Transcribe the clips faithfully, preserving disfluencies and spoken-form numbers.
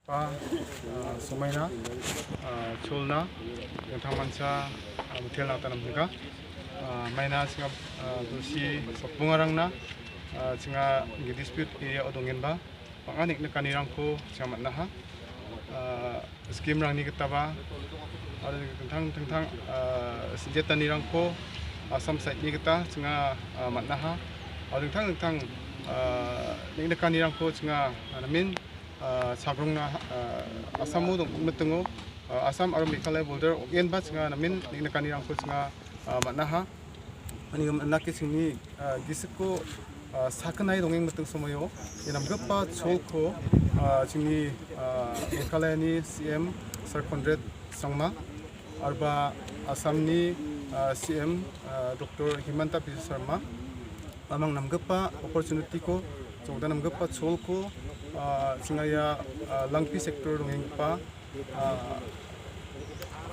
Ah, ah, somaina, ah, cholna, dingtang mancha, ah, mitelna gita namjika. Ah, maina chinga, ah, bilsi sokbongarangna, ah, chinga dispute area-o dongenba, bang·a neng·nikanirangko chinga man·aha. Ah, scheme-rangni gitaba, aro dingtang dingtang, ah, sinjetanirangko Assam side-ni gita chinga, ah, man·aha. Aro dingtang dingtang, ah, neng·nikanirangko chinga, ah, namen ah, chagrongna, ah, Assam-o dong·, mitingo, ah, Assam aro Meghalaya border ong·enba chinga namen neng·nikanirangko chinga, ah, man·aha. Ani indake chingni, ah, gisiko, ah, sakgni dongengmiting somoio ia namgipa cholko, ah, chingni, ah, Meghalayani C M Sir Conrad Sangma, arba Assamni, ah, C M, ah, Doctor Himanta Biswa Sarma, amang namgipa opportunity-ko, jokda namgipa cholko, ah, chinga ia, ah, Langpi sector dongenggipa, ah,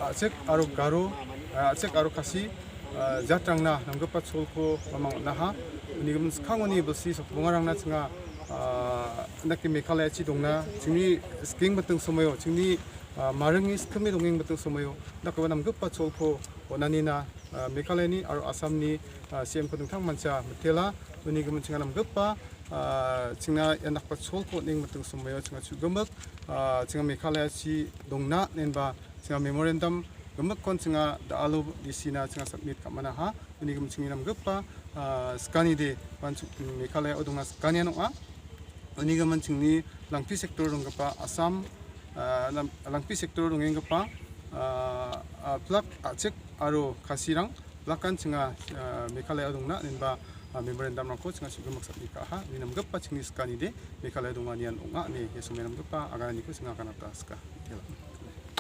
A·chik aro Garo, ah, A·chik aro Khasi, ah, jatrangna namgipa cholko amang on·aha. Uni gimin skangoni bilsi sokbongarangna chinga, ah, indake Meghalayachi dongna, chingni skengmiting somoio, chingni, ah, maringni skime dongengmiting somoio, indakeba namgipa cholko on·anina, ah, Meghalayani aro Assamni, ah, C M-ko dingtang mancha mitela. Uni gimin chinga namgipa, ah, chingna ia dakgipa cholko on·engmiting somoio chinga chu·gimik, ah, chinga Meghalayachi dongna inenba chinga memorandum gimikkon chinga da·alo D C-na chinga submit ka·manaha. Uni gimin chingni namgipa, ah, skanide ban chu-, Meghalaya-o dongna skanian ong·a. Uni gimin chingni Langpi sector donggipa Assam, ah, Lam-, Langpi sector dongenggipa, ah, ah, plak A·chik aro Khasirang plakan chinga, ah, Meghalaya-o dongna inenba, ah, memorandum-rangko chinga chu·gimik submit ka·aha. Uni namgipa chingni skanide Meghalaya donganian ong·a ine ia somoi namgipa agananiko chinga ganata sika.